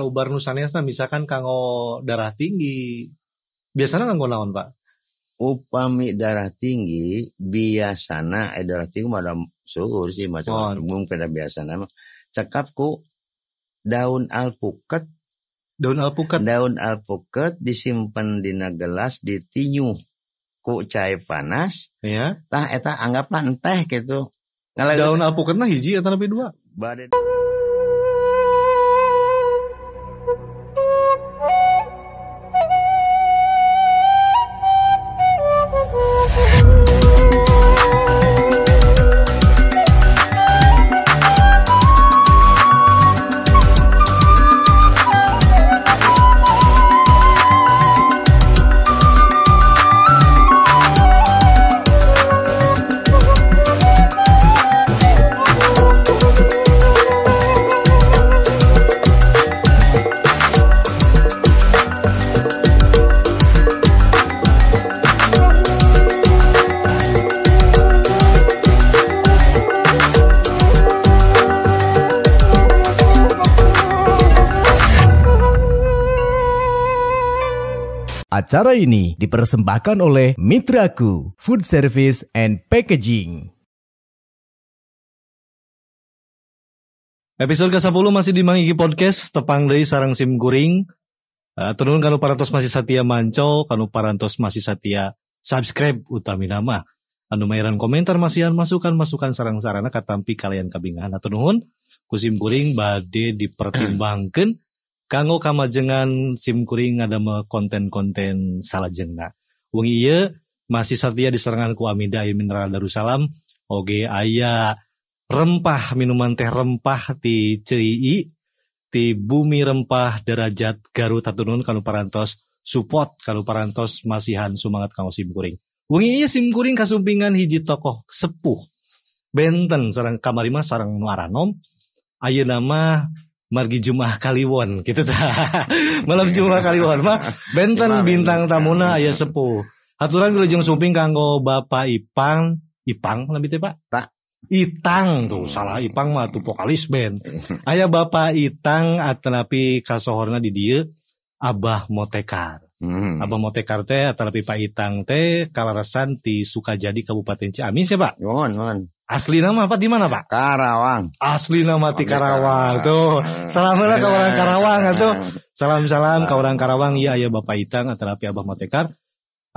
Ubar nu sanesna misalkan kanggo darah tinggi. Biasana kanggo naon, Pak? Upami darah tinggi biasana darah tinggi mah suhur sih macam mung pada biasana mah cekap ku daun alpukat. Daun alpukat. Daun alpukat disimpan dina gelas ditinyuh ku cai panas. Iya. Tah eta anggaplah teh gitu. Daun alpukatna hiji atau lebih dua? Bade. Acara ini dipersembahkan oleh Mitraku Food Service and Packaging. Episode ke-10 masih di Mang Iki Podcast, tepang deui sareng sim kuring. Turun kanu parantos masih satia manco, kanu parantos masih satia subscribe utamina mah. Anu mairan komentar masihan masukan-masukan sarang-sarana katampi kalian kabingahan. Hatur nuhun ku sim kuring bade dipertimbangkeun kanggo kamajengan sim kuring ngadamel konten-konten salajengna. Wengi ieu masih satia diserangan ku Amida Air Mineral Darussalam, oge aya rempah minuman teh rempah ti CII ti Bumi Rempah Derajat Garut. Hatur nuhun kanu parantos support, kanu parantos masihan sumangat kanggo sim kuring. Wengi ieu sim kuring kasumpingan hiji tokoh sepuh benten sareng kamari mah sareng nu aranom, ayeuna mah margi Jumat Kaliwon gitu tah. Malam Jumat Kaliwon mah benten bintang tamuna aya sepuh. Haturan wilujeng sumping kanggo Bapak Ipang, Ipang lebih teh Pak? Pak Itang tuh, salah Ipang mah tuh vokalis band. Aya Bapak Itang atanapi kasohorna di dieu Abah Motekar. Abah Motekar teh atanapi Pak Itang teh kalaresan ti Sukajadi Kabupaten Ciamis ya Pak? Nuhun, nuhun. Asli nama apa di mana Pak? Karawang. Asli nama di Karawang tuh. Salam lah ke orang Karawang atuh. Salam-salam ke orang Karawang ieu aya Bapak Itang atanapi Abah Motekar.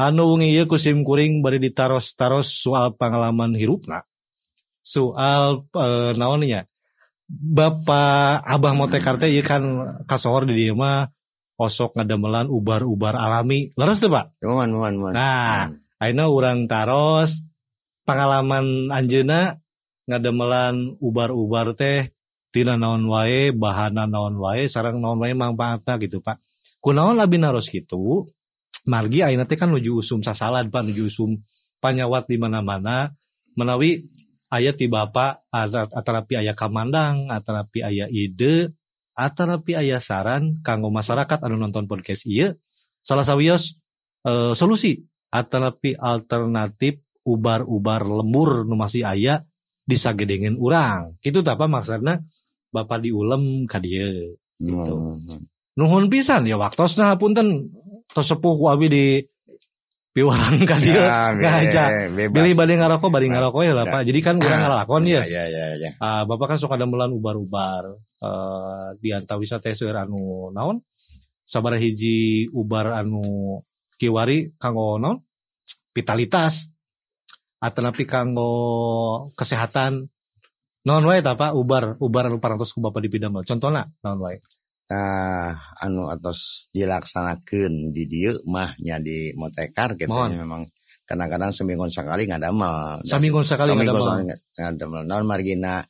Anu wengi ieu ku sim kuring bari ditaros-taros soal pengalaman hirupna. Soal naon nya? Bapak Abah Motekar teh ieu kan kasohor di dieu mah osok ngadamelan ubar-ubar alami. Leres teu Pak? Nuhun, nuhun, nuhun. Nah, ayeuna urang taros pengalaman anjeunna ngadamelan ubar-ubar teh tina naon wae, bahana naon wae, sareng naon wae mangpaatna gitu Pak. Kunaon abi naros kitu? Margi ayeuna teh kan nuju usum sasalad Pak, nuju usum panyawat di mana-mana. Menawi aya ti Bapak atarapi aya kamandang, atarapi aya ide, atarapi aya saran kanggo masyarakat anu nonton podcast ieu, salah sawios solusi atarapi alternatif ubar-ubar lembur nu masih aya disagedengeun urang. Kitu tah Pak maksudna Bapak diulem ka dieu gitu. Nuhun pisan ya waktosna hapunten tos sepuh ku abi di piwarang ka dieu ngaja. Bilih bade ngaroko bari ngaroko ya lah Pak. Jadi kan urang ngalakon ya. Ya. Bapak kan sok damelan ubar-ubar di antawisa teh seueur anu naon? Sabaraha hiji ubar anu kiwari kanggo naon? Vitalitas atanapi kanggo kesehatan. Naon wae ta Pak ubar anu parantos ku Bapak dipidamel. Contona naon wae? Anu atos dilaksanakeun di dieu mah nya di Motekar gitu memang kadang-kadang seminggu sekali ngadamel. Seminggu sekali ngadamel. Naon margina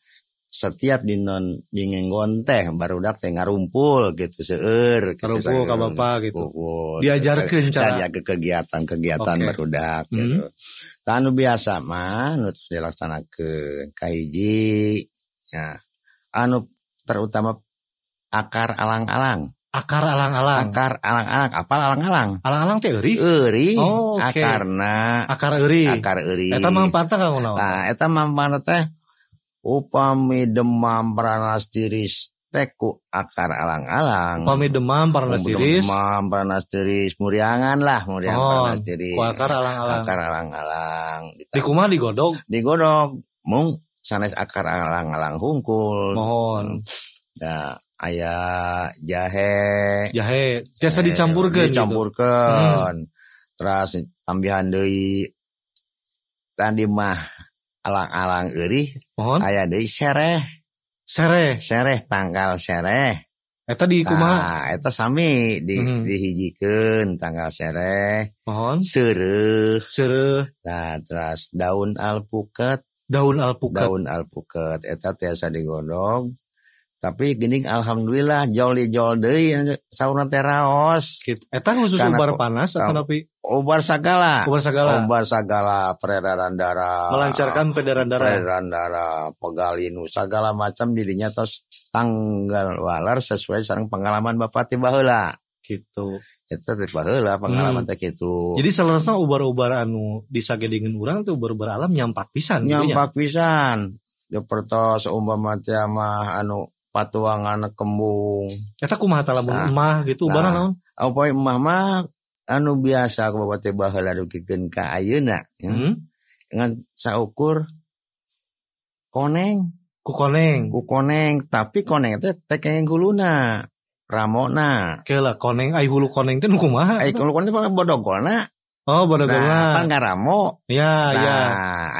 setiap dinon dingenggon teh barudak teh ngarumpul gitu seueur gitu, ngarumpul ka bapak gitu. Diajarkeun cara kegiatan-kegiatan barudak gitu. Tah anu biasa mah nu terus dilaksanakeun kahiji ya anu terutama akar alang-alang. Akar alang-alang. Akar alang-alang. Apal alang-alang? Alang-alang teh euri? Euri. Oh, okay. Akarna. Akar euri. Akar euri. Eta mangpaatna kanggo naon? Tah, eta mangpaatna teh upami demam panas tiris teh ku akar alang-alang. Pami demam panas tiris. Demam panas tiris, muriangan lah, muriangan panas tiris. Ku akar alang-alang. Akar alang-alang. Di kumaha digodog? Digodog. Mung sanes akar alang-alang hungkul. Mohon. Nah, aya jahe. Jahe tiasa dicampurkeun. Dicampurkeun. Gitu. Terus ambihan deui tadi mah alang-alang eurih, aya deui sereh. Sereh, sereh tangkal sereh. Eta di kumaha? Nah, eta sami dihijikeun tangkal sereh. Mohon. Seureuh, seureuh. Nah, terus daun alpukat, daun alpukat. Daun alpukat eta tiasa digodog. Tapi geuning alhamdulillah jol-jol deui saurna teh raos. Gitu. Eta khusus ubar panas atau napi? Ubar sagala. Ubar sagala. Ubar sagala peredaran darah. Melancarkan peredaran darah. Peredaran darah, pegalinu sagala macam dirinya tos tanggal walar sesuai sareng pengalaman bapak ti baheula. Gitu. Eta teh baheula pengalaman teh kitu. Jadi saleresna ubar-ubar anu disagedingeun urang teh ubar-ubar alam nyampak pisan. Nyampak pisan. Dipertos umpama teh mah anu patuangan kembung. Eta kumaha tah lamun emah gitu ubarna naon? Upami emah mah anu biasa ku bapak teh baheula dugikeun ka ayeuna. Ngan saukur koneng, ku koneng, ku koneng, tapi koneng teh teh kenging huluna, ramona. Keula koneng ai hulu koneng teh nu kumaha? Ai hulu koneng teh bodogolna. Oh, bodogolna. Nah, pan ngaramo. Ya, nah, ya.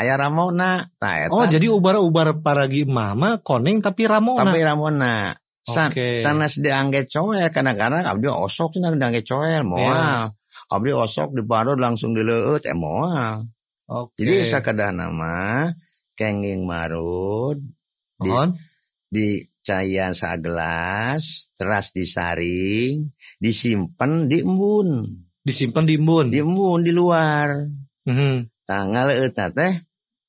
Aya ramona. Nah, eta. Oh, jadi ubar-ubar paragi emah mah koneng tapi ramona. Tapi ramona. Okay. Sanes diangge coel kadang-kadang abdi osok cenah diangge coel moal. Yeah. Abdi osok diparut langsung dileueut moal. Okay. Jadi sakedahna mah kenging marud di cayan sagelas, teras disaring, disimpen di embun. Disimpan di embun. Di embun di luar. Tah ngaleueutna teh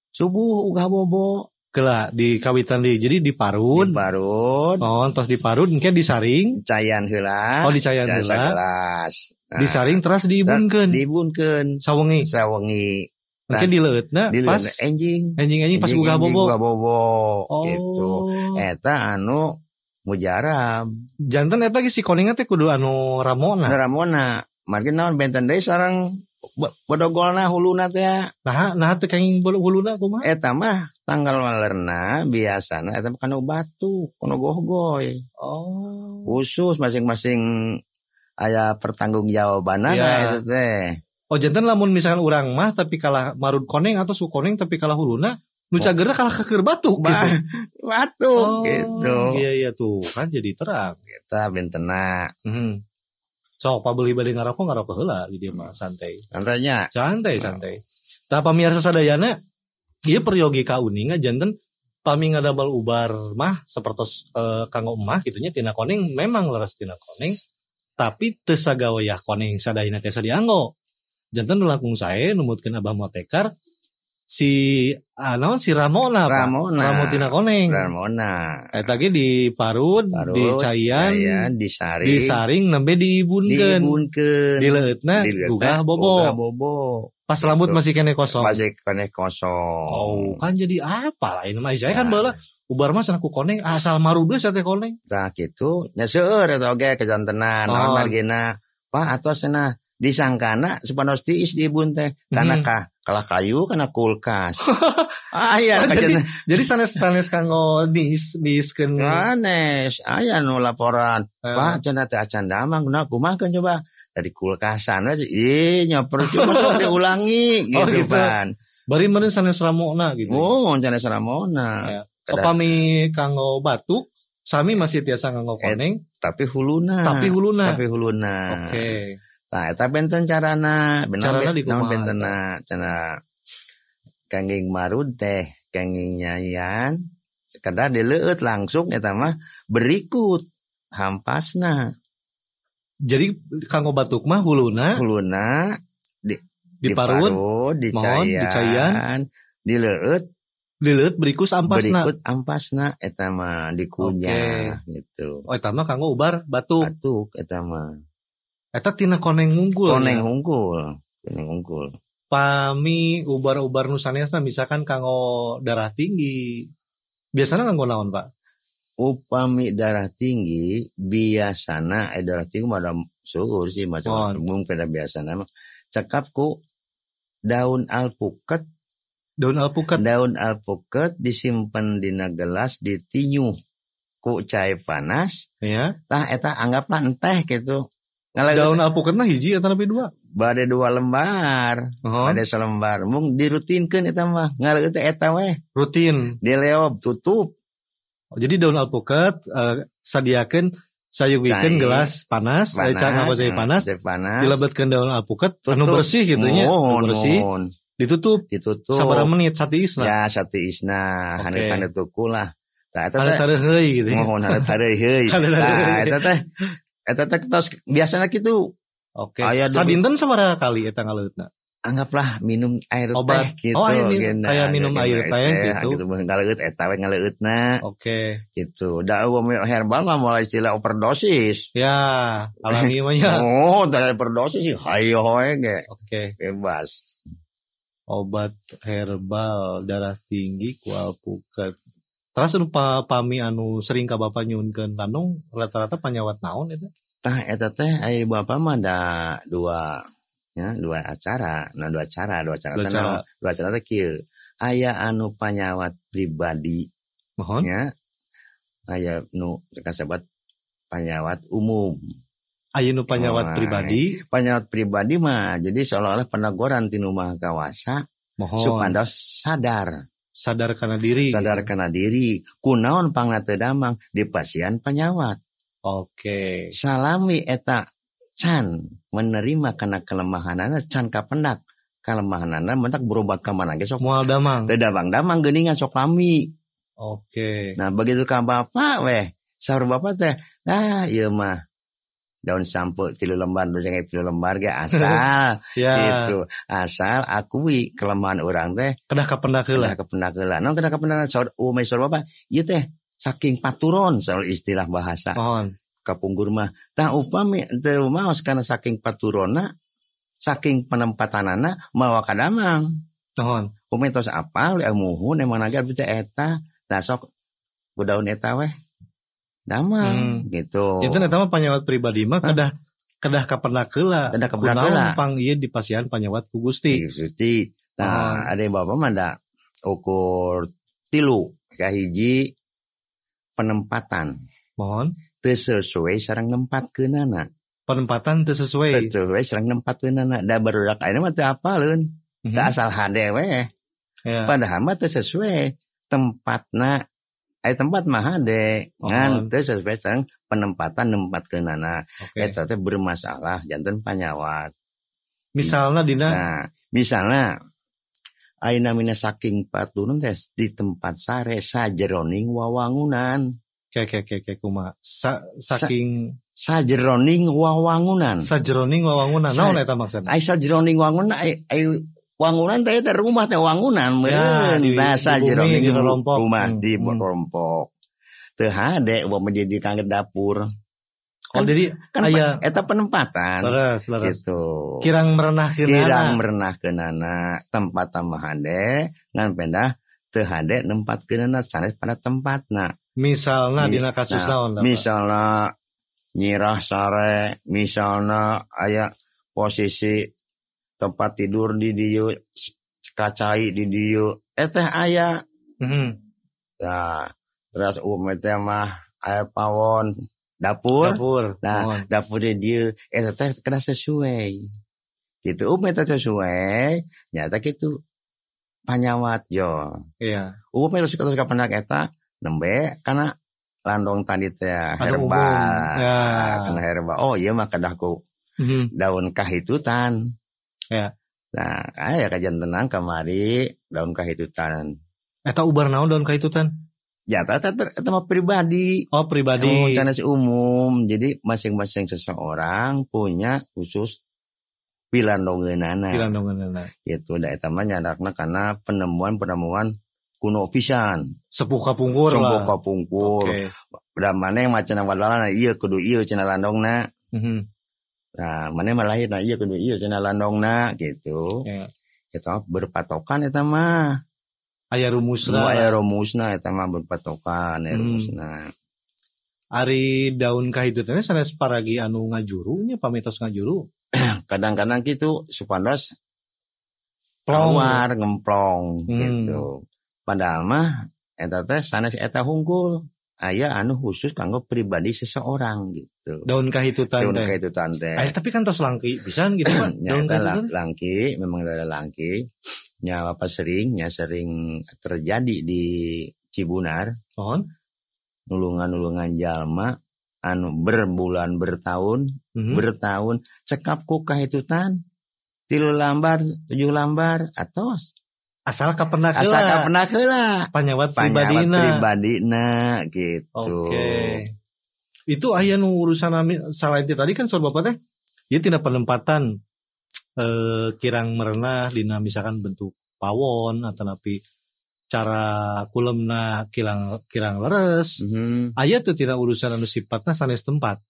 subuh ugah bobo. Kela di kawitan di. Jadi diparut. Diparut. Oh, tos diparut engke disaring. Cayan heula. Oh, dicayan heula. Sagelas. Nah, disaring terus diibunkeun. Diibunkeun. Sawengi. Sawengi. Engke dileueutna pas enjing. Enjing-enjing pas ugah bobo. Ugah bobo. Oh. Gitu. Eta anu mujarab. Janten eta ge si koningna teh kudu anu ramona. Ramona. Margi naon benten deui sareng bodogolna huluna teh. Nah teu kenging huluna kumaha? Eta mah tanggal walerna biasana eta mah kana batu, kana gohgoy. Oh. Khusus masing-masing aya pertanggungjawabanana ya. Eta teh. Oh, janten lamun misalkan urang mah tapi kalah marud koneng atau su koneng tapi kalah huluna, nu cagerna kalah keker batuk gitu. Batuk gitu. Iya iya tuh, kan jadi terang. Eta bentena. Sok pabeli bade ngarokok heula di dieu mah santai. Santainya. Santai santai. Tah pamirsa sadayana ieu peryogi kauninga janten pami ngadamel ubar mah sapertos kanggo emah kitu nya tina koneng memang leres tina koneng tapi teu sagawayah koneng sadayana tiasa dianggo. Janten nu langkung sae numutkeun Abah Motekar si naon si Ramona Ramona. Ramo tina koneng. Ramona. Eta ge diparut, dicayan, disaring, disaring nembe diibunkeun. Diibunkeun. Dileueutna gugah bobo. Gugah bobo. Pas lambut masih kene kosong. Masih kene kosong. Oh, kan jadi apa lain mah saya kan baheula ubar mah cenah ku koneng asal marud we teh koneng. Tah kitu nya seueur eta oge kejantenan naon margina. Wah atos cenah disangkana supados tiis diibun teh kana kalah kayu kana kulkas. Aya oh, jadi sanes kanggo niiskeun sanes aya nu laporan. Pak cenah teh acan damang nah kumaha coba dari kulkasan we ih nya percuma sok diulangi gitu, oh, gitu. Pan. Bari meureun sanes ramona gitu. Oh, sanes ramona. Ya. Upami kanggo batuk sami masih tiasa nganggo koneng tapi huluna. Tapi huluna. Tapi huluna. Oke. Okay. Nah, eta benten carana, carana naon bentena cenah kenging marud teh, kenging nyayan, sekedar dileueut langsung eta mah berikut hampasna. Jadi kanggo batuk mah huluna, huluna diparut, dicayan, dileueut, dileueut berikut ampasna. Berikut ampasna eta mah dikunyah gitu. Oh, eta mah kanggo ubar batuk. Batuk eta mah. Eta tina koneng unggul. Koneng unggul, koneng unggul. Pami ubar-ubar nu sanesna misalkan kanggo darah tinggi. Biasanya kanggo naon, Pak? Upami darah tinggi biasana darah tinggi mah ada suhur sih macam umum pada biasana mah cekap ku daun alpukat. Daun alpukat. Daun alpukat disimpan dina gelas ditinyuh ku cai panas. Ya. Tah eta anggaplah teh gitu. Daun alpukatna hiji atau lebih dua? Bade 2 lembar. Bade selembar. Mung dirutinkeun eta mah. Ngaleueut teh eta weh. Rutin. Dileob tutup. Jadi daun alpukat sadiakeun sayugikeun gelas panas, cai panas, dilebetkeun daun alpukat anu bersih gitu nya, bersih. Ditutup. Sabaraha menit satiisna? Ya, satiisna. Haneut-haneut tuku lah. Tah eta teh haneut gitu. Mohon haneut heui. Tah eta teh tos biasana kitu. Oke. Sadinten sabaraha kali eta ngaleutna? Anggaplah minum air obat teh gitu. Oh, kayak minum air teh gitu. Ngaleut eta we ngaleutna. Oke. Gitu. Da herbal mah mulai istilah overdosis. Ya, alami mah nya. Oh, da overdosis sih hayo we ge. Oke. Bebas. Obat herbal darah tinggi ku alpukat. Terus anu pami anu sering ka bapak nyuhunkeun kandung rata-rata panyawat naon eta? Tah eta teh aya bapak mah da dua ya, dua acara. Nah, dua cara teh kieu. Aya anu panyawat pribadi. Mohon. Ya. Aya nu kasebat panyawat umum. Aya nu panyawat pribadi. Panyawat pribadi mah jadi seolah-olah peneguran ti nu Maha Kawasa supados sadar. Sadar kana diri. Sadar kana diri. Kunaon pangna teu damang di pasien panyawat. Oke. Salami eta can menerima kana kelemahanana can kapendak kelemahanana mentak berobat ka mana ge sok moal damang. Teu damang-damang geuningan sok lami. Oke. Nah, begitu ka bapak weh, saur bapak teh, nah ieu mah daun sampo 3 lembar, daun 3 lembar ge asal ya. Gitu. Asal akui kelemahan urang teh kedah kapendak heula. Kedah kapendak heula. Naon kedah kapendak saur umai saur bapak, ieu teh saking paturon saur istilah bahasa. Mohon. Kapungkur mah tah upami teu maos kana saking paturona saking penempatanana mawa kadamang. Mohon. Upami tos apal muhun emang naga abdi teh eta tah sok ku daun eta weh. Damang gitu. Itu eta mah panyawat pribadi mah kedah kapendak heula. Kedah kapendak heula. Pang ieu di pasihan panyawat ku Gusti. Gusti. Tah ada bapak mah da ukur 3 kahiji penempatan. Mohon. Teu sesuai sareng nempatkeunana. Penempatan teu sesuai. Teu sesuai sareng nempatkeunana. Da barudak ayeuna mah teu apaleun. Da asal hade we. Ya. Padahal mah teu sesuai tempatna. Aya tempat mah hade. Ngan teu sesuai sareng penempatan nempatkeunana. Eta teh bermasalah janten panyawat. Misalna dina. Nah, misalna ayeuna mina saking paturun teh di tempat sare sajeroning wawangunan. Oke, kumaha. Saking sajeroning wawangunan. Sajeroning wawangunan. Naon eta maksudna? Ai sajeroning wangunan ai wangunan teh eta rumah teh wangunan meureun. Nah, sajeroning rumah di rompok. Teu hade upama jadi kangge dapur. Oh, jadi kan aya eta penempatan. Leres. Gitu. Kirang merenahkeunana. Kirang merenahkeunana tempat tambah hade ngan pendah teu hade nempatkeunana sanes pada tempatna. Misalna dina kasus naon? Misalna nyirah sare, misalna aya posisi tempat tidur di dieu, kacai di dieu, teh aya. Nah, terus umum teh mah aya pawon dapur. Nah, dapur di dieu eta teh kena sesuai. Gitu umum teh sesuai, nyata kitu panyawat yo. Iya. Umum teh terus kapendak eta nembe karena landong tadi teh herbal. Ya. Karena herbal. Oh iya mah kedah ku daun kahitutan. Ya. Nah, aya kajantenan kamari daun kahitutan. Eta ubar naon daun kahitutan? Ya, eta mah pribadi. Oh, pribadi. Oh, sanes umum. Jadi masing-masing seseorang punya khusus pilandongeunana. Pilandongeunana. Gitu da eta mah nyadakna kana penemuan-penemuan kuno pisan. Sepuh kapungkur lah. Sepuh kapungkur. Okay. Da maneh macana wadalana ieu kudu ieu cenah landongna. Nah, maneh mah lahirna ieu kudu ieu cenah landongna gitu. Yeah. Eta berpatokan eta mah. Aya rumusna. Aya rumusna eta mah berpatokan aya rumusna. Ari daun kahitutannya sanes paragi anu ngajuru nya pamitos ngajuru. Kadang-kadang gitu supados keluar ngemplong gitu. Padahal mah eta teh sanes eta hungkul. Aya anu khusus kanggo pribadi seseorang gitu. Daun kahitutan teh. Daun kahitutan teh. Tapi kan tos langki pisan gitu Pak. Daun kahitutan langki, memang ada langki. Nya apa sering terjadi di Cibunar. Pohon. Nulungan-nulungan jalma anu berbulan bertahun, bertahun cekap ku kahitutan 3 lambar, 7 lambar atos. Asal kapendak heula. Panyawat pribadina gitu. Oke. Itu aya nu urusan salain tadi kan saur Bapak teh ieu tina penempatan kirang merenah dina misalkan bentuk pawon atau napi cara kulemna kirang leres. Aya tuh tina urusan anu sifatna sanes tempat.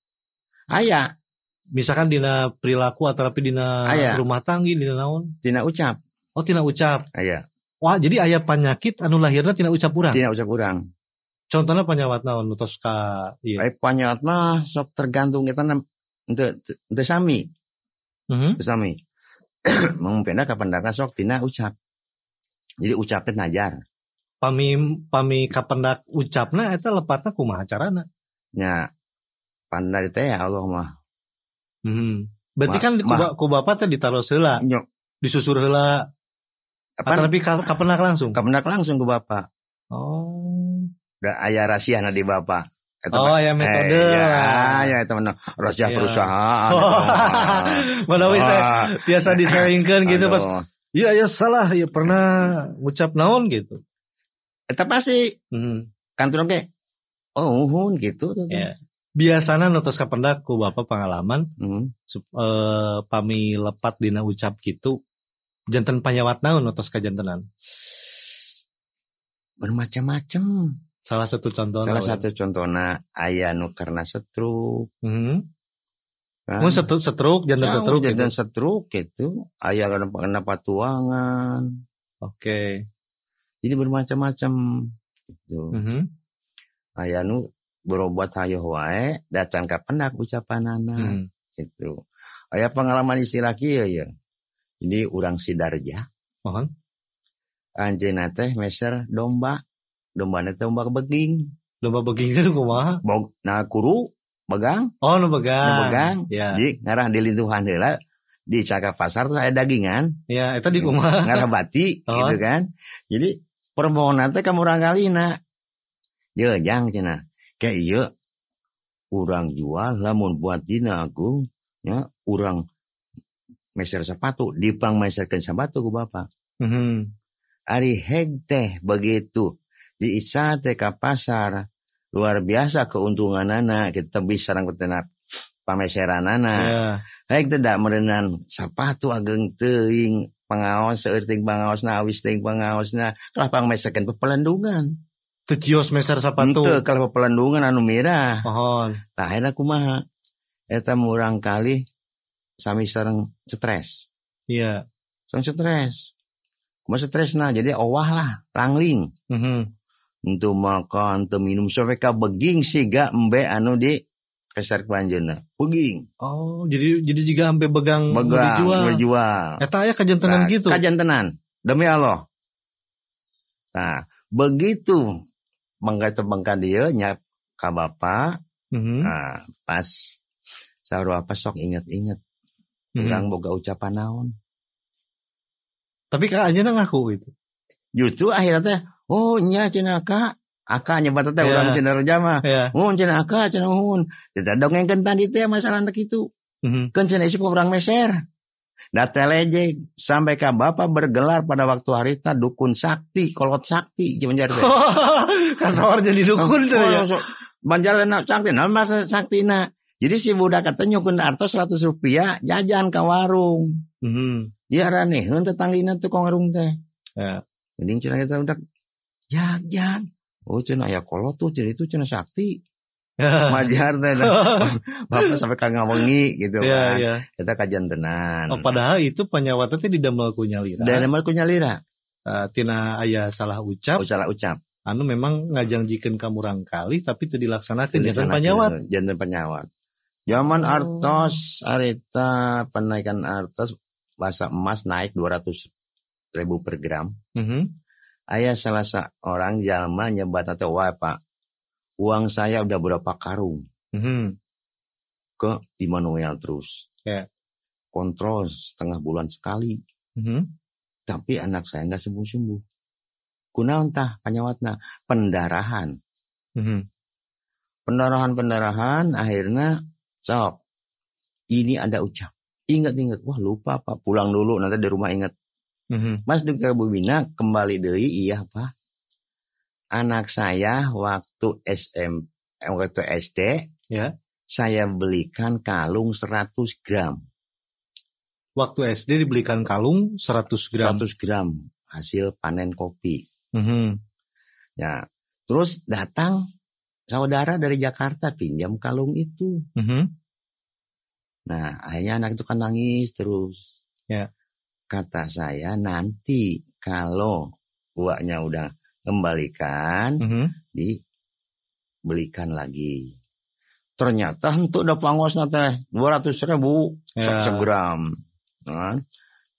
Aya. Misalkan dina perilaku atau napi dina rumah tangga dina naon? Tina ucap. Oh, tina ucap. Aya. Wah, jadi aya panyakit anu lahirna tina ucap urang. Tina ucap urang. Contohnya panyawat naon nu tos ka ieu? Ai panyawat mah sok tergantung eta henteu sami. Henteu sami. Mung penda kapendakna sok tina ucap. Jadi ucapnya najar. Pami kapendak ucapna eta lepatna kumaha carana? Nya pandai teh Allah mah. Berarti kan ku bapak teh ditaros heula. Disusur heula. Apa tapi kapendak langsung? Kapendak langsung ke bapak. Oh. Da aya rahasiana di bapak. Eta oh, aya metode. Ya eta mah rahasia perusahaan. Manawi teh tiasa disaringkeun gitu pas. Iya ya salah ya pernah ngucap naon gitu. Eta pasti. Kantor oge. Oh, uhun gitu. Ya. Biasana nu tos kapendak ku bapak pengalaman pami lepat dina ucap gitu. Janten panyawat naon atos kajantenan? Bermacam-macam. Salah satu contohna. Salah satu contohna aya nu karena stroke. Kan? Mun stroke janten ya, stroke janten gitu. Stroke gitu. Aya kena patuangan. Oke. Jadi bermacam-macam gitu. Aya nu berobat hayoh wae datang ka pendak ucapanana gitu. Aya pengalaman istilah kieu ya. Jadi urang Sidarja. Mohon. Anjeunna teh meser domba. Dombana teh domba beging. Domba beging teh kumaha? Nah kuru begang. Oh, nu begang. Nu begang. Ya. Jadi ngarah dilintuhan heula di cakap pasar terus aya dagingan. Ya, eta di kumaha? Ngarah bati gitu kan. Jadi permohonan teh ka murang kalina. Ye jang cenah. Kayak ieu urang jual lamun buat dina agung nya urang meser sepatu, dipang meserkeun sepatu ku bapak. Ari heg teh begitu diica teh ka pasar luar biasa keuntunganana kita bisa sareng petena pameseranana. Yeah. Heg teh da meureunan sepatu ageng teuing pangaos seueur teuing pangaosna awis teuing pangaosna kalah pangmeserkeun pepelendungan. Teu cios meser sepatu. Teu kalah pepelendungan anu mirah. Pohon. Tah ayeuna kumaha? Eta murang kali sami sareng stres. Iya. Sareng stres. Kumaha stresna jadi owah lah, langling. Untuk makan, untuk minum sampai ka beging siga embe anu di pasar ku anjeunna. Beging. Oh, jadi juga sampai begang dijual. Eta aya kajantenan nah, gitu. Kajantenan. Demi Allah. Nah, begitu bangka dieu nya ka bapak. Nah, pas saur apa sok inget-inget. Urang boga ucapan naon. Tapi ka anjeunna ngaku gitu. Justru akhirnya teh, oh nya cenah ka, aka nyebat teh urang cenah reja mah. Oh cenah aka cenah uhun. Teu dongengkeun tadi teh masalah kitu. Keun cenah isuk urang meser. Da telejeg sampai ka bapak bergelar pada waktu harita dukun sakti, kolot sakti Banjar teh. Kasawar jadi dukun cenah. Banjar teh sakti, naon masa saktina. Jadi si budak katanya nyukun artos 100 rupiah jajan ke warung. Dia araneheun tetanggina tuh ke warung teh. Ya. Mending cenah kita udah jajan. Oh cenah aya kolot tuh jadi itu cenah sakti. Majar teh. Bapak sampai ka ngawengi gitu ya, kan. Ya. Kita kajantenan. Oh, padahal itu panyawatna teh didamel ku nyalira. Didamel ku nyalira. Tina aya salah ucap. Oh, salah ucap. Anu memang ngajangjikeun ka murangkalih tapi teu dilaksanakeun janten panyawat. Janten panyawat. Zaman artos harita penaikan artos bahasa emas naik 200.000 per gram. Aya salah seorang jalma nyebat atau wah Pak, uang saya udah berapa karung. Ke Immanuel terus. Yeah. Kontrol setengah bulan sekali. Tapi anak saya nggak sembuh-sembuh. Kunaon tah panyawatna? Pendarahan. Pendarahan akhirnya sok. Ini ada ucap. Ingat-ingat, wah lupa Pak, pulang dulu nanti di rumah ingat. Mas duka Bubina kembali deui iya Pak. Anak saya waktu waktu SD, ya. Saya belikan kalung 100 gram. Waktu SD dibelikan kalung 100 gram. 100 gram hasil panen kopi. Ya, terus datang saudara dari Jakarta pinjam kalung itu. Nah, akhirnya anak itu kan nangis terus. Ya. Kata saya nanti kalau uangnya udah kembalikan, dibelikan lagi. Ternyata untuk udah pangosna teh 200.000 segram. Nah,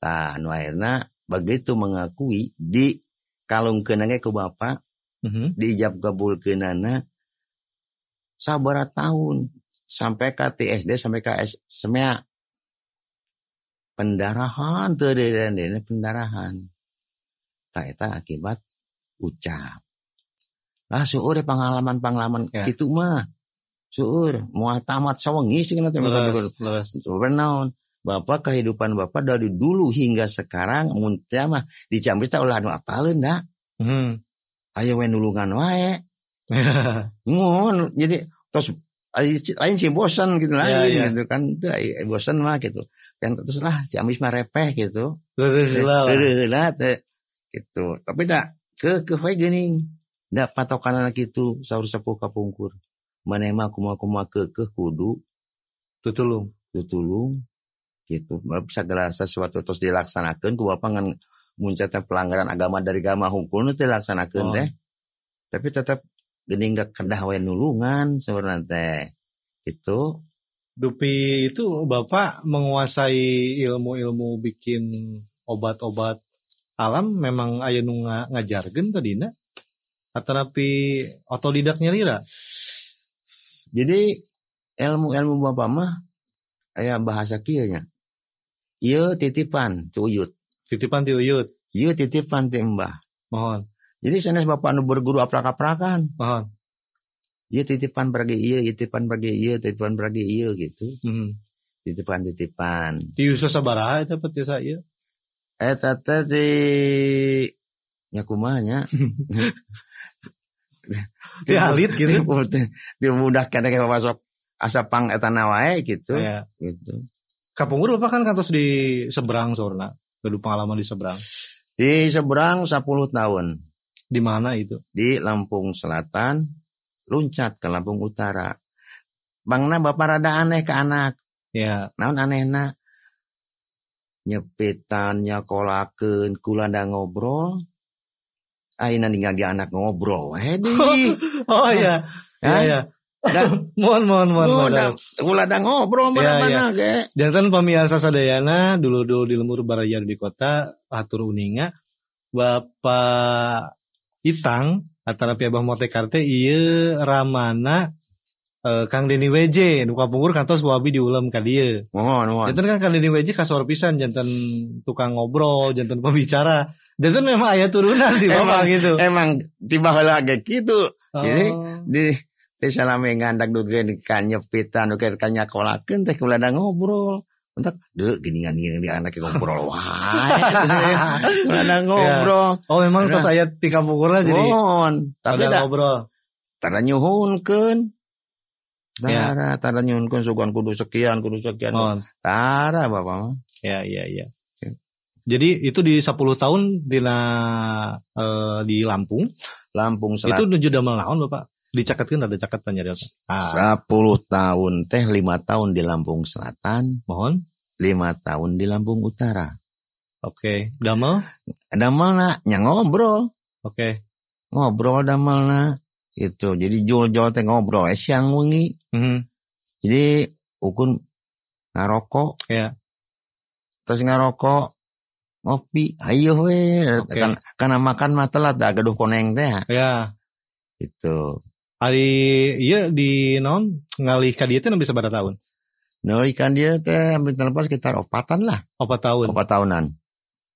anu akhirnya begitu mengakui di kalungkeun ge ku bapak, diijab kabulkeunana sabaraha tahun sampai ka SD sampai ka SMA pendarahan teu deui pendarahan. Tah eta akibat ucap. Lah seueur pengalaman-pengalaman kitu mah. Seueur moal tamat sawengi sih teh. Naon? Bapak kehidupan bapak dari dulu hingga sekarang mun teh mah di Ciamis teh ulah anu apaleun da. Aya we nulungan wae. Ngun jadi terus lain sih bosan gitu lain gitu kan teu bosan mah gitu. Kan terus lah Ciamis mah repeh gitu. Reureun heula teh gitu. Tapi da ke we geuning. Da patokanana kitu saur sepuh kapungkur. Maneh mah kumaha-kumaha keukeuh kudu tutulung. Tutulung gitu. Segala sesuatu terus dilaksanakeun ku bapak ngan muncatna pelanggaran agama dari agama hukum teu dilaksanakeun teh. Tapi tetap geuning da kedah we nulungan saurna teh. Itu dupi itu bapak menguasai ilmu-ilmu bikin obat-obat alam memang aya nu ngajarkeun tadina atanapi otodidak nyalira. Jadi ilmu-ilmu bapak mah aya bahasa kieu nya. Ieu titipan ti uyut. Titipan ti uyut. Ieu titipan ti embah. Mohon. Jadi sanes bapak anu berguru aprak-aprakan. Mohon. Ieu titipan pergi ieu, titipan pergi ieu, titipan pergi ieu gitu. Titipan-titipan. Ti yuswa sabaraha eta teh tiasa ieu? Eta teh di nya kumaha nya. Ti alit gitu. Ti budak keneh ke masuk asa pang eta na wae gitu. Ya. Gitu. Kapungkur bapak kan kantos di seberang sorna. Gaduh pengalaman di seberang. Di seberang 10 tahun. Di mana itu? Di Lampung Selatan, loncat ke Lampung Utara. Bangna bapak rada aneh ke anak. Ya. Naon anehna? Nyepitan, nyakolakeun, kulanda ngobrol. Ayeuna ninggal di anak ngobrol we deui. Oh iya. Iya ya. Mohon. Kulada ngobrol mana-mana ge. Jantan pamiarsa sadayana dulu-dulu di lembur baraya di kota hatur uninga Bapak Itang atanapi Abah Motekar teh ieu ramana Kang Deni WJ nu kapungkur kantos ku abi diulem ka dieu. Mohon. Janten kan Kang Deni WJ kasor pisan janten tukang ngobrol, janten pembicara. Janten memang aya turunan di bapak gitu. Emang tiba heula ge kitu. Jadi di teh salame ngandak dugeun ka nyepitan dugeun ka nyakolakeun teh kulada ngobrol. Entak deu geuningan gini anak ngobrol wae. Kulada ngobrol. Ya. Oh memang tos aya ti kapungkurna jadi. Mohon, tapi da ngobrol. Tara nyuhunkeun. Tara, tara nyuhunkeun sugan kudu sekian, kudu sekian. Mohon. Tara bapak mah. Ya, ya, ya. Jadi itu di 10 tahun dina di Lampung. Lampung Selatan. Itu nuju damel naon Bapak? Dicaketkeun ada caket panyarios. 10 tahun teh 5 tahun di Lampung Selatan. Mohon. 5 tahun di Lampung Utara. Oke, damel? Damelna nya ngobrol. Oke. Ngobrol damelna gitu. Jadi jol-jol teh ngobrol siang wengi. Jadi ukun ngarokok. Iya. Terus ngarokok ngopi, ayo we. Okay. Karena makan mah telat da gaduh koneng teh. Iya. Gitu. Ari ieu di naon ngalih ka dieu teh nembe sabaraha tahun? Ngalih ka dieu teh hampir terlepas sekitar 4 lah. 4 tahun. 4 tahunan.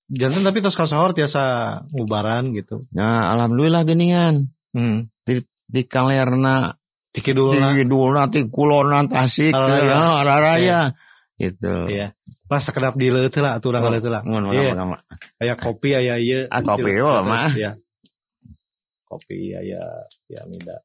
Janten tapi tos kasohor tiasa ngubaran gitu. Nah, alhamdulillah geuningan. Di kalerna, di kidulna, di kulona Tasik, Araraya. Gitu. Iya. Pas sekedap di leuteut lah atuh urang leuteut lah. Iya. Aya kopi aya ieu. Ah, kopi mah. Ya. Kopi aya ya mida.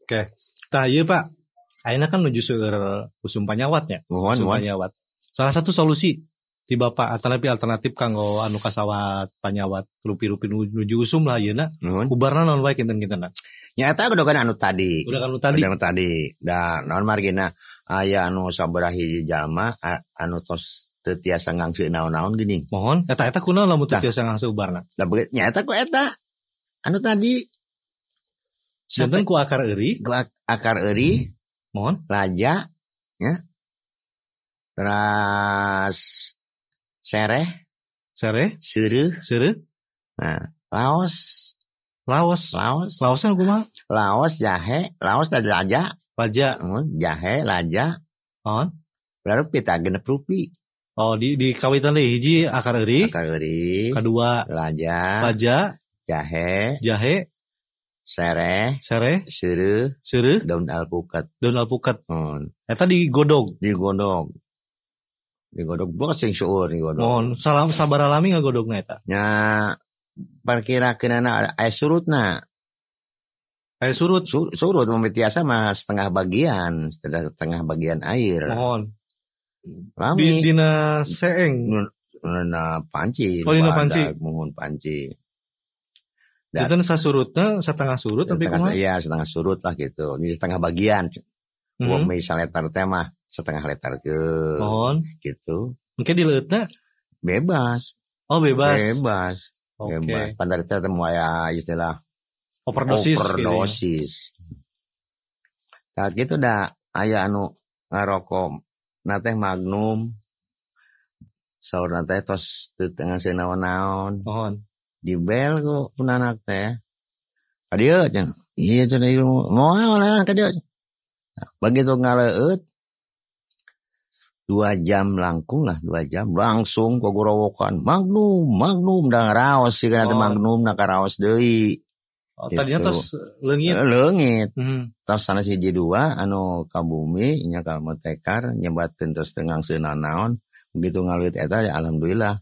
Oke. Tah ieu Pak. Ayeuna kan nuju seueur usum panyawatnya. Usum panyawat. Salah satu solusi di Bapak alternatif kanggo anu kasawat panyawat rupi-rupi nuju usum lah ayeuna. Ubarna naon wae kinten-kintenna? Nya eta udah kan anu tadi. Udah anu tadi. Udah anu tadi. Da naon margina aya anu sabaraha hiji jalma anu tos teu tiasa ngangseun naon-naon geuning. Mohon eta kunaon lamun teu tiasa ngangseun ubarna? Lah nya eta ku eta anu tadi. Janten ku akar euri, ku akar euri, mohon laja ya. Terus sereh, seureuh, Nah, laos. Laosnya kumaha? Laos jahe, laos tadi laja. Laja. Jahe, laja. On. Baru pita genep rupi. Oh, di kawitan deui hiji akar euri. Akar euri. Kadua laja. Laja, jahe. Jahe. Sereh, seureuh, daun alpukat. Eta digodog. Digodog bos sing seueur digodog. Mohon salam sabar alami ngagodogna eta. Nya perkirakeunana aya surutna. Aya surut. Surut mun tiasa mah setengah bagian air. Mohon. Lami. Dina seeng. Dina panci. Oh, dina panci. Mohon panci. Itu sasurutna setengah surut tapi kumaha? Iya, setengah surut lah gitu. Ini setengah bagian. Wong misal liter teh mah setengah liter ke. Mohon. Gitu. Mungkin dileueutna bebas. Oh, bebas. Bebas. Oke. Bebas. Pandar teh teu aya istilah overdosis. Overdosis. Gitu ya. Tah gitu da aya anu ngarokok na teh Magnum. Saurna teh tos teu ngasih naon-naon. Mohon. Di bel ku anak teh. Ka dieu cenah. Iya cenah ieu moal ka dieu. Begitu ngaleueut 2 jam langkung lah, 2 jam langsung kogorowokan. Magnum da ngaraos sih kana teh Magnum na karaos deui. Oh, tadinya gitu. Tos leungit. Leungit. Tos sanes hiji dua anu ka bumi nya ka motekar nyebatkeun tos teu ngangseun naon. Begitu ngaleueut eta ya alhamdulillah.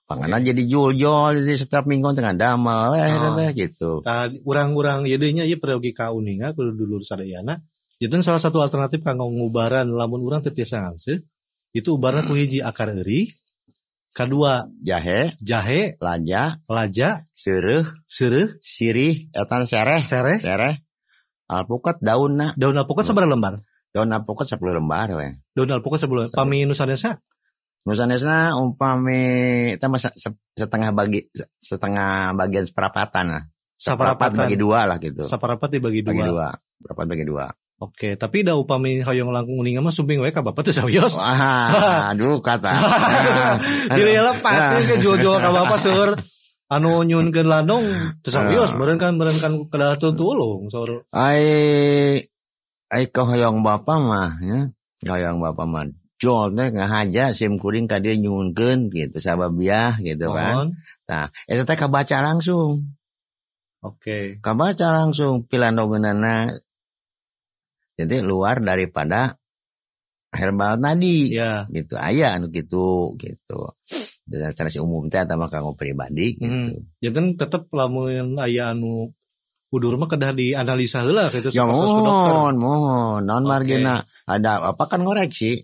Panganan jadi jol-jol jadi setiap minggu tengah damel teh gitu. Tah urang-urang ieu deui nya ieu peryogi ka uninga kudu dulur sadayana. Jadi salah satu alternatif kanggo ngubaran lamun urang teu tiasa ngangseun itu ubarna ku hiji akar euri, kadua jahe, laja, seureuh, sirih, eta sereh, alpukat daunna. Daun alpukat sabaraha lembar? Daun alpukat 10 lembar we. Daun alpukat 10 lembar. Pami nu sanesna? Nu sanesna umpami eta mah setengah bagian seperapatan lah. Seperapat bagi 2 lah gitu. Seperapat dibagi 2. Bagi 2. Seperapat bagi 2. Oke, tapi da upami hoyong langkung uninga mah sumping we ka bapak teh sawios. Wah, aduh kata. Dili lepat ke jual-jual ka bapak seueur anu nyunkeun landong teu sawios meureun kan kedah tulung seueur. Ai ka hoyong bapak mah nya, hoyong bapak mah jual teh ngahaja sim kuring ka dieu nyunkeun gitu sababiah gitu kan. Tah, eta teh kabaca langsung. Oke. Kabaca langsung pilandongeunana. Jadi luar daripada herbal tadi, ya. Gitu. Aya anu gitu. Dan secara umum teh atau kanggo pribadi gitu. Jadi tetep lamun aya anu kudur mah kedah dianalisa heula gitu. Ya mohon. Naon margina ada apa kan ngoreksi.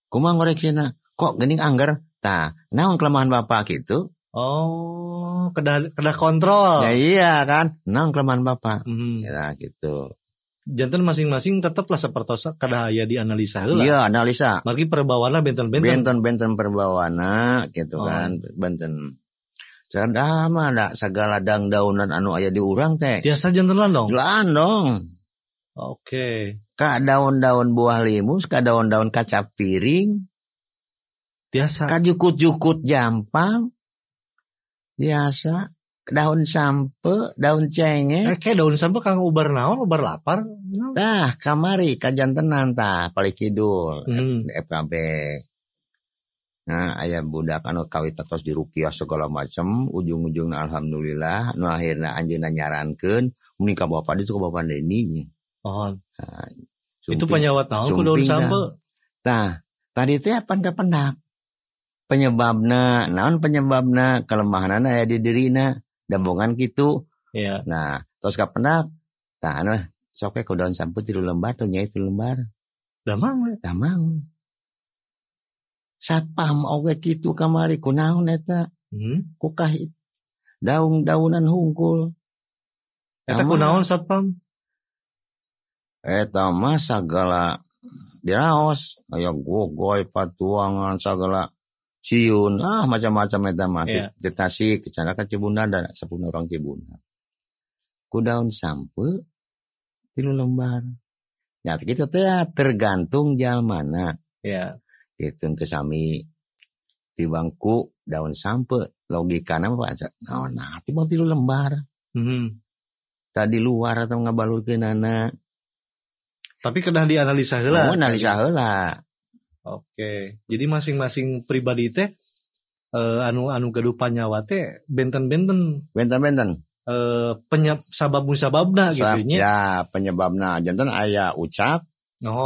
Kumaha ngoreksina? Kok geuning angger? Tah, naon kelemahan bapak gitu? Oh, kedah kontrol. Ya iya kan, naon kelemahan bapak? Ya gitu. Janten masing-masing tetaplah sapertos kedah aya dianalisa heula. Iya, analisa. Margi perbawana benten-benten. Benten-benten perbawana gitu kan, benten. Sadah mah da sagala dang-daunan anu aya di urang teh. Tiasa janten landong. Landong. Oke. Ka daun-daun buah limus, ka daun-daun kaca piring. Tiasa. Ka jukut-jukut jampang. Biasa. Daun sampe, daun cengek. Kayak daun sampe kang ubar naon, ubar lapar. Tah, kamari kajantenan tah paling kidul. FKB. Nah, aya budak anu kawit tos diruqyah segala macam, ujung-ujungna alhamdulillah nu akhirna anjeunna nyarankeun mending ka bapak ditu ka bapak Deni. Oh. Nah, itu panyawat naon ku daun sampe? Tah, tadi teh apan kapendak. Penyebabna, naon penyebabna kelemahanana aya di dirina, dambongan kitu. Iya. Nah, tos kapendak, tah anu sok we ku daun sampe 3 lembar tuh nyai 3 lembar. Damang we. Damang. Satpam oge kitu kamari kunaon eta? Ku kahit daun-daunan hungkul. Eta kunaon satpam? Eta mah sagala diraos, aya gogoy patuangan sagala siun, macam-macam eta mah. Yeah. Di Tasik, di ka Cibuna da 10 orang Cibuna. Ku daun sampe 3 lembar. Ya kitu teh tergantung jalmana. Iya. Gitu teu sami di bangku daun sampe logikana mah naon nah timbang 3 lembar. Tadi luar atau ngabalurkeunana. Tapi kedah dianalisa heula. Oh, analisa heula. Oke. Jadi masing-masing pribadi teh anu gaduh panyawa teh benten-benten. Benten-benten. Sabab musababna gitu nya. Ya, penyebabna janten aya ucap,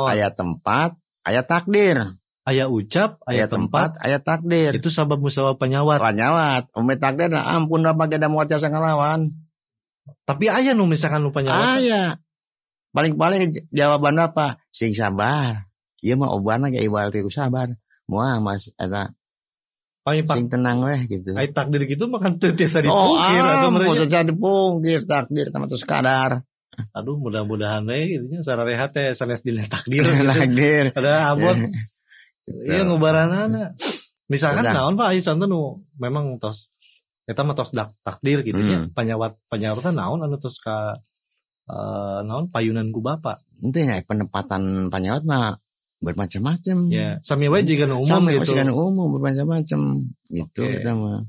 aya tempat, aya takdir. Aya ucap, aya tempat, aya takdir. Itu sabab musabab panyawat. Panyawat. Umi takdir nah, ampun bapak geda moal tiasa ngalawan. Tapi aya nu misalkan nu panyawat. Aya. Paling-paling jawaban apa? Sing sabar. Ieu mah obatna ge ibarat ku sabar. Moal mas eta. Sing tenang weh gitu. Ai takdir gitu mah kan teu tiasa dipungkir atau mereka tiasa dipungkir takdir teh terus kadar. Aduh mudah-mudahan we gitu nya sararehat teh sanes dina takdir gitu. Takdir. Ada abot. Iya ngubaranana. Misalkan naon Pak aya contoh nu memang tos eta mah tos takdir gitu nya panyawat-panyawatan naon anu tos ka naon payunan ku bapak. Henteu nya penempatan panyawat mah bermacam-macam. Ya, sami we jiga nu umum sami gitu. Sami jiga nu umum bermacam-macam gitu eta mah.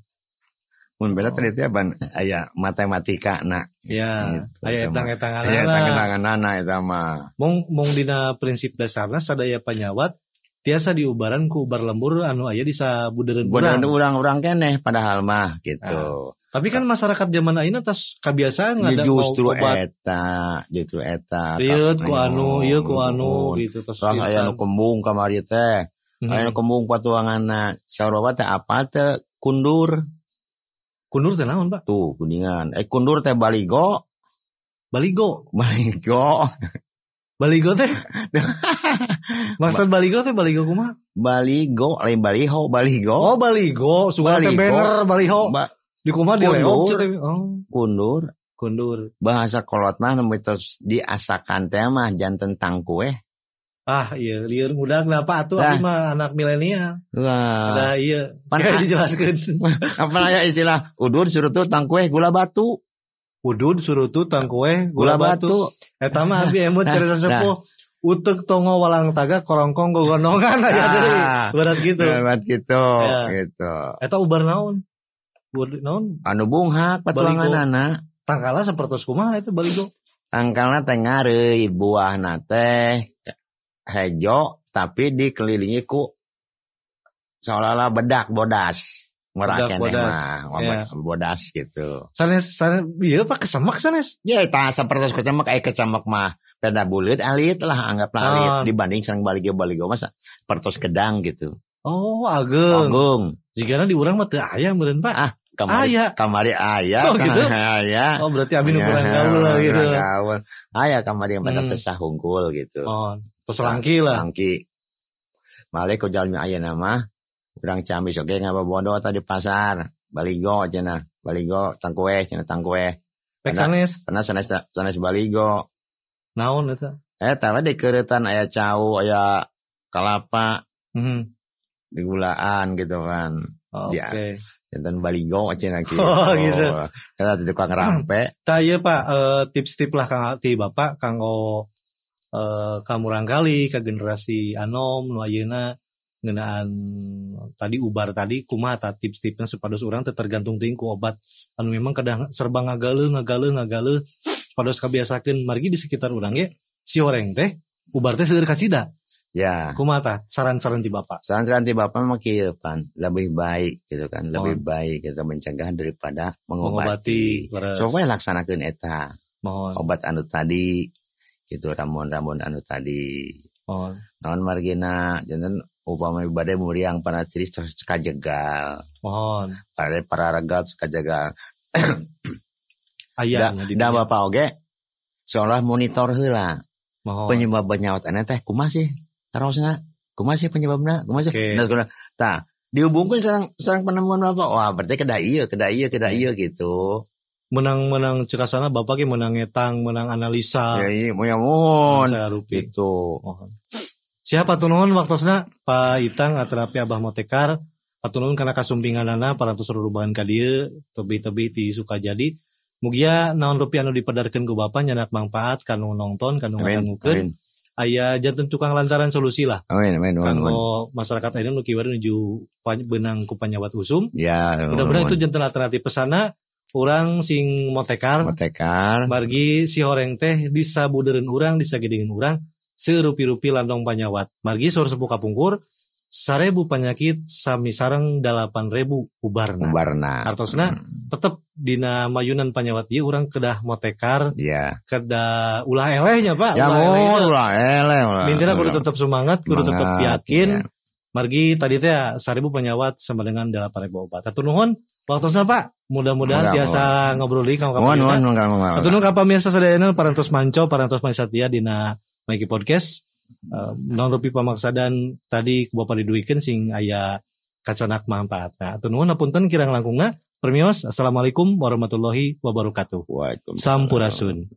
Mun beda tadi teh ban aya matematika na. Ya, gitu, aya etang-etanganana. Aya etang-etanganana eta mah. Mung dina prinsip dasarna sadaya panyawat tiasa diubaran ku ubar lembur anu aya di sabudereun urang. Urang-urang keneh padahal mah gitu. Nah, tapi kan masyarakat zaman ayeuna tos kabiasaan ngada justru obat. Eta, justru eta. Rieut ku anu, ieu ku anu gitu tos. Terus aya nu kembung kamari teh. Aya nu kembung patuanganna. Saur bapak teh apa teh kundur. Kundur teh naon, Pak? Tuh, kuningan. Kundur teh baligo. Baligo. Baligo. Baligo teh? Maksud baligo teh baligo kumaha? Baligo, lain baliho, baligo. Oh, baligo, sugan teh banner baliho. Di kumaha dileop teh. Oh. Kundur. Kundur. Bahasa kolot mah nu tos diasakan teh mah janten tangkueh. Ah, iya, lieur ngudag lah Pak atuh abdi mah anak milenial. Wah. Nah, iya. Kayak dijelaskeun. Apa aya istilah udud surutut tangkueh gula batu. Udud surutut tangkueh gula batu. Eta mah abi emut cerita sepuh. Utek tongo walang taga korongkong gogonongan aya deui. Berat gitu. Berat gitu, ya. Gitu. Eta ubar naon? Ubar naon? Anu bunghak patuanganana. Tangkala sapertos kumaha eta baligo? Tangkalna teh ngareui buahna teh hejo tapi dikelilingi ku seolah-olah bedak bodas. Murah keneh mah, bodas gitu. Sanes sanes ieu Pak kesemek sanes. Ya tah sapertos kesemek aya kesemek mah peda buleut alit lah anggaplah alit dibanding sareng baligo-baligo mah sapertos gedang gitu. Oh, ageung. Ageung. Jigana di urang mah teu aya meureun Pak. Ah, kamari aya. Kamari aya. Oh, gitu. Aya. Oh, berarti abi nu kurang gaul lah gitu. Gaul. Aya kamari yang pada sesah hungkul gitu. Oh, tos langki lah. Langki. Malik ku jalmi ayeuna mah urang Ciamis oge ngabobodo tadi pasar, baligo cenah, baligo tangkueh cenah tangkueh. Pek sanes. Pernah sanes sanes baligo. Naon eta? Eta we dikeuretan aya cau, aya kalapa. Digulaan gitu kan. Oke. Janten baligo cenah kitu. Oh gitu. Eta tukang rampe. Tah ieu Pak, tips-tips lah kang ti Bapak kanggo ka murangkali ka generasi anom nu ayeuna ngeunaan tadi ubar tadi kumaha tah tips-tipsna supados urang teu tergantung teuing ku obat anu memang kadang serba ngagaleuh supados kabiasakeun margi di sekitar urang ge si horeng teh ubar teh seueur kacida. Ya. Kumaha tah saran-saran ti Bapak? Saran-saran ti Bapak mah kieu pan, lebih baik gitu kan, lebih baik kita mencegah daripada mengobati. Sok we laksanakeun eta. Mohon. Obat anu tadi gitu, ramuan-ramuan anu tadi. Mohon. Naon margina janten upami bade muriang panatiris tos kajegal. Mohon. Bade pararegal tos kajegal. Aya da Bapak oge seolah monitor heula. Mohon. Penyebab penyawat teh kumaha sih? Tarosna kumaha sih penyebabna? Kumaha sih? Okay. Tah, dihubungkeun sareng penemuan Bapak. Wah, berarti kedah ieu gitu. Menang-menang cekasana Bapak ge menang ngetang, menang analisa. Ya iya, moh gitu. Mohon. Siapa tunuhun waktosna Pak Itang aterapi Abah Motekar, atunuhun kana kasumpinganana parantos rurubahan ka dieu tebi-tebi ti Sukajadi. Mugia naon rupi anu dipedarkeun ku Bapak nyanak mangpaat kanu nongton kanu ngadangukeun. Aya janten tukang lantaran solusi lah. Amin. Kanggo masyarakat ayeuna nu kiwari nuju beunang ku panyawat usum. Ya, mudah-mudahan itu janten alternatif pesana urang sing motekar. Margi si horeng teh disabudeureun urang, disagedeungeun urang seurupi-rupi landong panyawat. Margi saur sepuh kapungkur 1000 penyakit sami sareng 8000 ubarna. Artosna tetep dina mayunan panyawat ieu urang kedah motekar. Yeah. Kedah ulah elehnya Pak. Ya, ulah eleh. Mintina kudu tetep semangat, kudu tetep yakin. Yeah. Margi tadi teh 1000 penyawat sama dengan 8000 obat. Hatur nuhun waktosna Pak. Mudah-mudahan tiasa ngobrol deui ka kapan. Hatur nuhun ka pamirsa sadayana parantos manco, parantos satia dina Maiki Podcast. Non rupi pamaksadan tadi ku Bapak diduikeun sing aya kacanak manfaatna. Hatur nuhun hapunten kirang langkungna. Permios, assalamualaikum warahmatullahi wabarakatuh. Waalaikumsalam. Sampurasun.